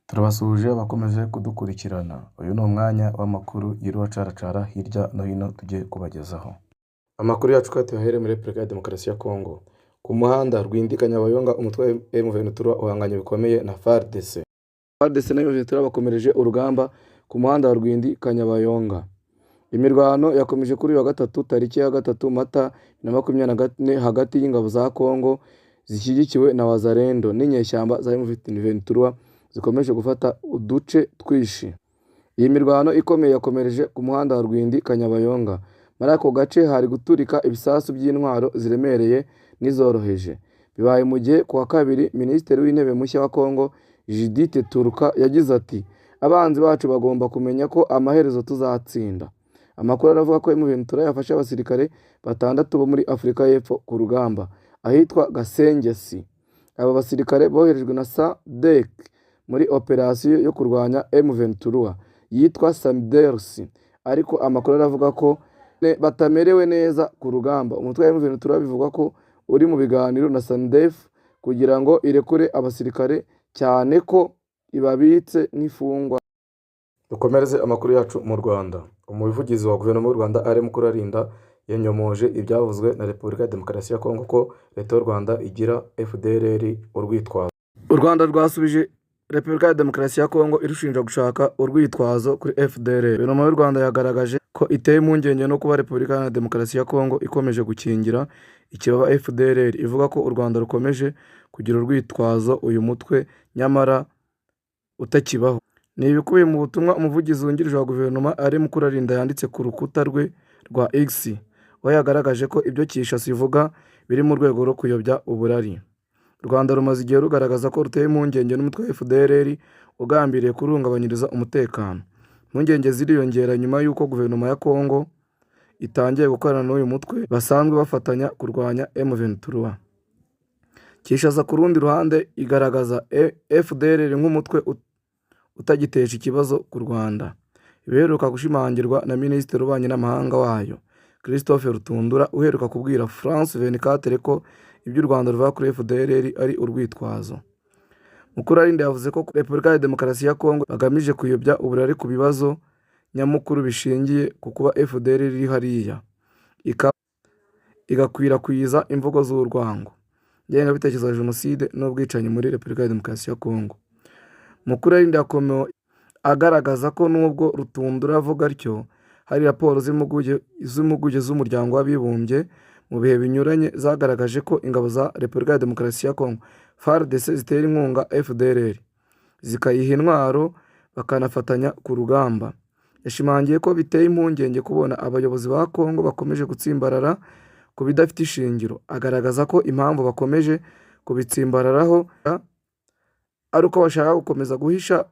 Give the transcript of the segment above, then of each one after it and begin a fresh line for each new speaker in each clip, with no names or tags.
Turabasuhuje abakomeje kudukurikirana, uyu ni umwanya w'amakuru yiriwe acaracara hirya no hino tugiye kubagezaho. Amakuru yacu kandi tuyahere muri Repubulika ya Demokarasi ya Kongo. Ku muhanda Rwindi Kanyabayonga, umutwe wa M23 uhanganye bikomeye na FARDC. FARDC na M23 bakomereje urugamba ku muhanda wa Rwindi Kanyabayonga. Imirwano yakomeje kuri uyu wa gatatu tariki ya 3 Mata 2024 hagati y'ingabo za Kongo zishyigikiwe na Wazalendo n'inyeshyamba za M23 zikomeje gufata uduce twinshi. Iyi mirwano ikomeye yakomereje ku muhanda wa Rwindi Kanyabayonga. Muri ako gace hari guturika ibisasu by'intwaro ziremereye n'izoroheje. Bibaye mu gihe ku wa kabiri Minisitiri w'Intebe mushya wa Kongo Judith Suminwa yagize ati: "Abanzi bacu bagomba kumenya ko amaherezo tuzatsinda." Amakuru aravuga ko M23 yafashe abasirikare batandatu bo muri Afurika y'Epfo ku rugamba ahitwa Gasengesi. Aba basirikare boherejwe na SADC muri operasiyo yo kurwanya M23 yitwa SAMIDRC, ariko amakuru aravuga ko batamerewe neza ku rugamba. Umutwe wa M23 bivugwa ko uri mu biganiro na SAMIDRC kugira ngo irekure abasirikare, cyane ko ibabitse nk'imfungwa. Dukomereze amakuru yacu mu Rwanda. Umuvugizi wa Guverinoma y'u Rwanda Alain Mukuralinda yanyomoje ibyavuzwe na Repubulika ya Demokarasi ya Kongo ko Leta y'u Rwanda igira FDLR urwitwazo. U Rwanda rwasubije Repubulika ya Demokarasi ya Kongo irushinja gushaka urwitwazo kuri FDLR. Guverinoma y'u Rwanda yagaragaje ko iteye impungenge no kuba Repubulika ya Demokarasi ya Kongo ikomeje gukingira ikibaba FDLR, ivuga ko u Rwanda rukomeje kugira urwitwazo uyu mutwe nyamara utakibaho. Ni ibikubiye mu butumwa umuvugizi wungirije wa Guverinoma Alain Mukuralinda yanditse ku rukuta rwe rwa X, aho yagaragaje ko ibyo Kinshasa ivuga biri mu rwego rwo kuyobya uburari. U Rwanda rumaze igihe rugaragaza ko rutewe impungenge n'umutwe wa FDLR ugambiriye kuruhungabanyiriza umutekano. Impungenge ziriyongera nyuma y'uko Guverinoma ya Congo itangiye gukorana n'uyu mutwe basanzwe bafatanya kurwanya M23. Kinshasa ku rundi ruhande igaragaza FDLR nk'umutwe utagiteje ikibazo ku Rwanda. Ibiheruka gushimangirwa na Minisitiri w'Ububanyi n'Amahanga wayo, Christophe Lutundula, uheruka kubwira France 24 ko ibyo u Rwanda ruvuga kuri FDLR ari urwitwazo. Mukuralinda yavuze ko Repubulika ya Demokarasi ya Kongo bagamije kuyobya uburari ku bibazo nyamukuru bishingiye ku kuba FDLR iri hariya, igakwirakwiza imvugo z'urwango, ingengabitekerezo ya Jenoside n'ubwicanyi muri Repubulika ya Demokarasi ya Kongo. Mukuralinda yakomeje agaragaza ko nubwo Lutundula avuga atyo, hari raporo z'impuguke z'Umuryango w'Abibumbye mu bihe binyuranye zagaragaje ko ingabo za Repubulika ya Demokarasi ya Kongo FARDC zitera inkunga FDLR, zikayiha intwaro, bakanafatanya ku rugamba. Yashimangiye ko biteye impungenge kubona abayobozi ba Kongo bakomeje gutsimbarara ku bidafite ishingiro, agaragaza ko impamvu bakomeje kubitsimbararaho ari uko bashaka gukomeza guhisha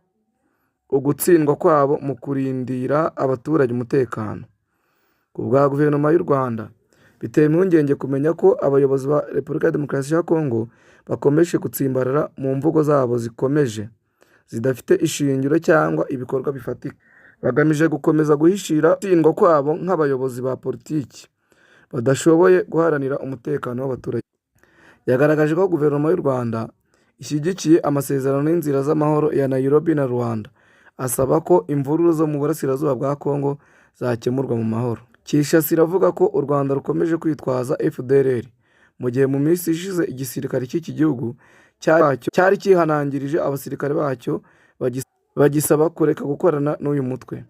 ugutsindwa kwabo mu kurindira abaturage umutekano. Ku bwa Guverinoma y'u Rwanda, biteye impungenge kumenya ko abayobozi ba Repubulika ya Demokarasi ya Kongo bakomeje gutsimbarara mu mvugo zabo zikomeje zidafite ishingiro cyangwa ibikorwa bifatika, bagamije gukomeza guhishira gutsindwa kwabo nk'abayobozi ba politiki badashoboye guharanira umutekano w'abaturage. Yagaragaje ko Guverinoma y'u Rwanda ishyigikiye amasezerano n'inzira z'amahoro ya Nairobi na Luanda, asaba ko imvururu zo mu burasirazuba bwa Kongo zakemurwa mu mahoro. Kinshasa iravuga ko u Rwanda rukomeje kwitwaza FDLR, mu gihe mu minsi ishize igisirikare cy'iki gihugu cyari cyihanangirije abasirikare bacyo bagisaba kureka gukorana n'uyu mutwe.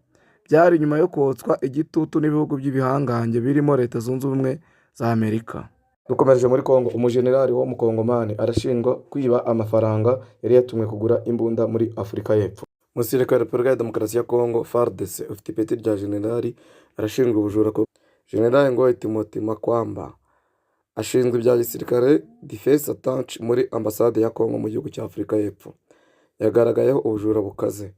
Byari nyuma yo kotswa igitutu n'ibihugu by'ibihangange birimo Leta Zunze Ubumwe za Amerika. Dukomereje muri Kongo, umujenerali w'umukongomani arashinjwa kwiba amafaranga yari yatumwe kugura imbunda muri Afurika y'Epfo. Umusirikare wa Repubulika ya Demokarasi ya Kongo FARDC ufite ipeti rya jenerali arashinjwa ubujura. Jenerali Ngoyi Timothy Makwamba ashinzwe ibya gisirikare, Defense Attaché, muri ambasade ya Kongo mu gihugu cya Afurika y'Epfo. Yagaragayeho ubujura bukaze.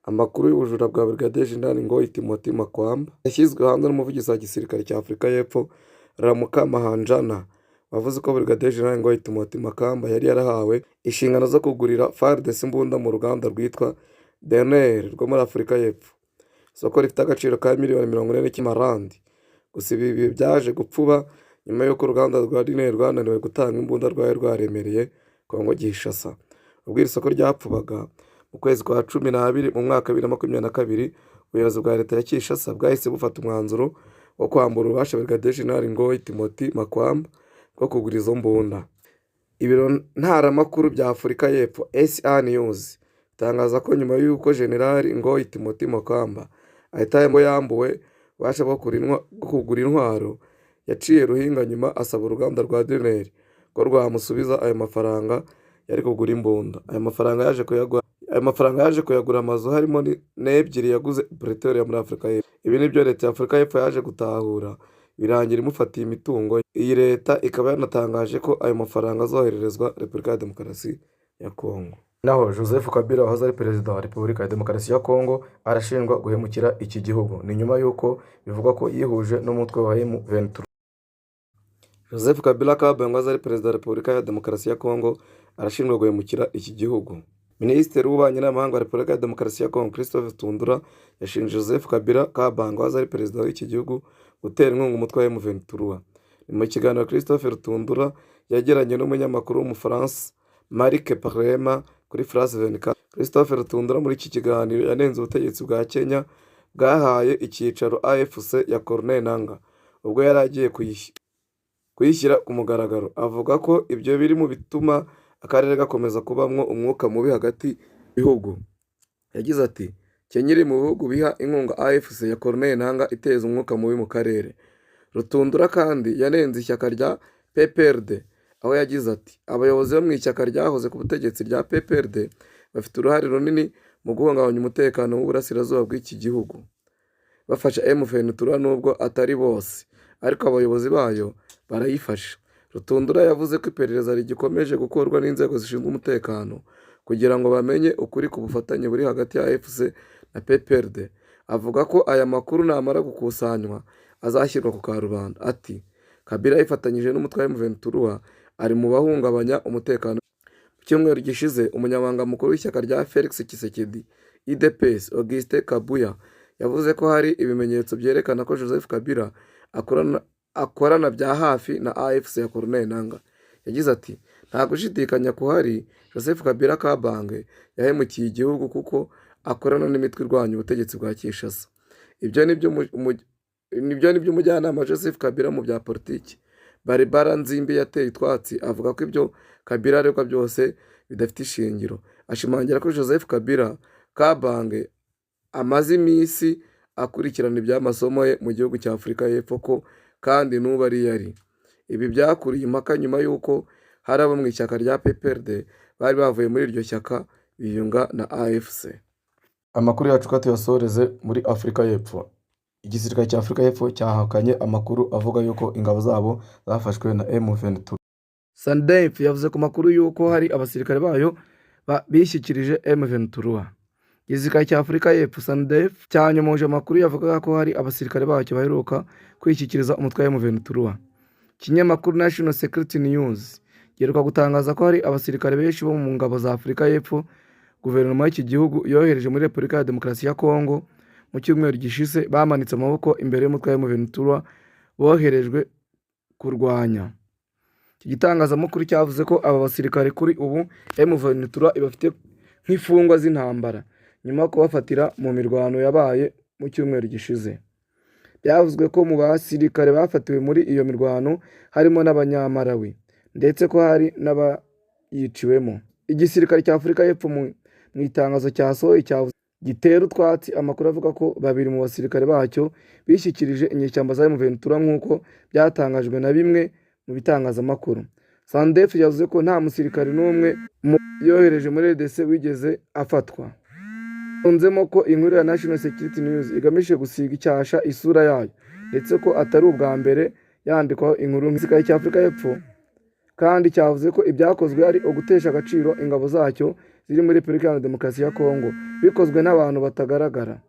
Amakuru y'ubujura bwa Brigadier General Ngoyi Timothy Makwamba yashyizwe hanze n'umuvugizi wa gisirikare cya Afurika y'Epfo, Ramuka Mahanjana, wavuze ko Brigadier General Ngoyi Timothy Makamba yari yarahawe inshingano zo kugurira FARDC imbunda mu ruganda rwitwa Denel rwo muri Afurika y'Epfo. Isoko rifite agaciro ka miliyoni 40 cy'amarandi. Gusa ibi byaje gupfuba nyuma y'uko uruganda rwa Denel rwananiwe gutanga imbunda rwari rwaremereye Kongo Kinshasa. Ubwo iri soko ryapfubaga, Mu kwezi kwa 12 mu mwaka wa 2022, ubuyobozi bwa leta ya Kinshasa bwahise bufata umwanzuro wo kwambura ububasha Brigadier General Ngoy Timothy Makwamba bwo kugura izo mbunda. Ibiro ntaramakuru bya Afurika y'Epfo SA News bitangaza ko nyuma y'uko General Ngoy Timothy Makwamba ahita yambuwe ububasha bwo kugura intwaro, yaciye ruhinga nyuma asaba uruganda rwa Denel ko rwamusubiza ayo mafaranga yari kugura imbunda. Ayo mafaranga yaje kuyagura amazu harimo n'ebyiri yaguze i Pretoria muri Afurika y'Epfo. Ibi nibyo leta ya Afurika y'Epfo yaje gutahura birangira imufatiye imitungo ye. Iyi leta ikaba yanatangaje ko ayo mafaranga azohererezwa Repubulika ya Demokarasi ya Kongo. Naho Joseph Kabila wahoze ari perezida wa Repubulika ya Demokarasi ya Kongo arashinjwa guhemukira iki gihugu. Ni nyuma y'uko bivugwa ko yihuje n'umutwe wa M23. Joseph Kabila Kabange wahoze ari perezida wa Repubulika ya Demokarasi ya Kongo arashinjwa guhemukira iki gihugu. Minisitiri w'Ububanyi n'Amahanga wa Repubulika ya Demokarasi ya Kongo Christophe Tundura yashinje Joseph Kabila Kabange wahoze ari perezida w'iki gihugu gutera inkunga umutwe wa M23. Ni mu kiganiro Christophe Rutundura yagiranye n'umunyamakuru w'Umufaransa Marc Parema kuri France 24. Christophe Rutundura muri iki kiganiro yanenze ubutegetsi bwa Kenya bwahaye icyicaro AFC ya Corneille Nangaa ubwo yari agiye kuyishyira ku mugaragaro. Avuga ko ibyo biri mu bituma akarere gakomeza kubamwo umwuka mubi hagati y'ibihugu. Yagize ati Kenya iri mu bihugu biha inkunga AFC ya Corneille Nangaa iteza umwuka mubi mu karere. Rutundura kandi yanenze ishyaka rya PPRD aho yagize ati abayobozi bo mu ishyaka ryahoze ku butegetsi rya PPRD bafite uruhare runini mu guhungabanya umutekano w'uburasirazuba bw'iki gihugu. Bafasha M23 nubwo atari bose, ariko abayobozi bayo barayifasha. Rutundura yavuze ko iperereza rigikomeje gukorwa n'inzego zishinzwe umutekano kugira ngo bamenye ukuri ku bufatanye buri hagati ya AFC na PPRD. Avuga ko aya makuru namara gukusanywa azashyirwa ku karubanda. Ati Kabila yifatanyije n'umutwe wa M23 ari mu bahungabanya umutekano. Mu cyumweru gishize umunyamabanga mukuru w'ishyaka rya Felix Tshisekedi UDPS Augustin Kabuya yavuze ko hari ibimenyetso byerekana ko Joseph Kabila akorana bya hafi na AFC ya Corneille Nangaa. Yagize ati nta gushidikanya kuhari Joseph Kabila Kabange yahemukiye igihugu kuko akorana n'imitwe irwanya ubutegetsi bwa Kinshasa. Ibyo nibyo umujyanama Joseph Kabila mu bya politiki Barbara Nzimbi yateye utwatsi avuga ko ibyo Kabila aregwa byose bidafite ishingiro. Ashimangira ko Joseph Kabila Kabange amaze iminsi akurikirana iby'amasomo ye mu gihugu cya Afurika y'Epfo ko kandi n'ubu ariyo ari. Ibi byakuriye impaka nyuma y'uko hari abo mu ishyaka rya PPRD bari bavuye muri iryo shyaka biyunga na AFC. Amakuru yacu ko tuyasoreze muri Afurika y'Epfo. Igisirikare cya Afurika y'Epfo cyahakanye amakuru avuga yuko ingabo zabo zafashwe na M23. SANDF yavuze ku makuru y'uko hari abasirikare bayo bishyikirije M23. Igisirikare cya Afurika y'Epfo SANDF cyanyomoje amakuru yavugaga ko hari abasirikare bacyo baheruka kwishyikiriza umutwe wa M23. Ikinyamakuru National Security News giheruka gutangaza ko hari abasirikare benshi bo mu ngabo za Afurika y'Epfo guverinoma y'iki gihugu yohereje muri Repubulika ya Demokarasi ya Kongo mu cyumweru gishize bamanitse amaboko imbere y'umutwe wa M23 boherejwe kurwanya. Iki gitangazamakuru cyavuze ko aba basirikare kuri ubu M23 ibafite nk'imfungwa z'intambara nyuma yo kubafatira mu mirwano yabaye mu cyumweru gishize. Byavuzwe ko mu basirikare bafatiwe muri iyo mirwano harimo n'Abanyamalawi ndetse ko hari n'abayiciwemo. Igisirikare cya Afurika y'Epfo mu itangazo cyasohoye cyavuze gitera utwatsi amakuru avuga ko babiri mu basirikare bacyo bishyikirije inyeshyamba za M23 nk'uko byatangajwe na bimwe mu bitangazamakuru. SANDF yavuze ko nta musirikare n'umwe yohereje muri RDC wigeze afatwa. Yunzemo ko inkuru ya National Security News igamije gusiga icyasha isura yayo ndetse ko atari ubwa mbere yandikwaho inkuru. Igisirikare cya Afurika y'Epfo kandi cyavuze ko ibyakozwe ari ugutesha agaciro ingabo zacyo ziri muri Repubulika Iharanira Demokarasi ya Kongo bikozwe n'abantu batagaragara.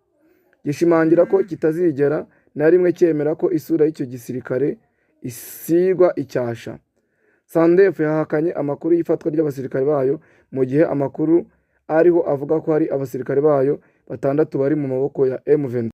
Gishimangira ko kitazigera na rimwe cyemera ko isura y'icyo gisirikare isigwa icyasha. SANDF yahakanye amakuru y'ifatwa ry'abasirikare bayo mu gihe amakuru ariho avuga ko hari abasirikare bayo 6 bari mu maboko ya M23.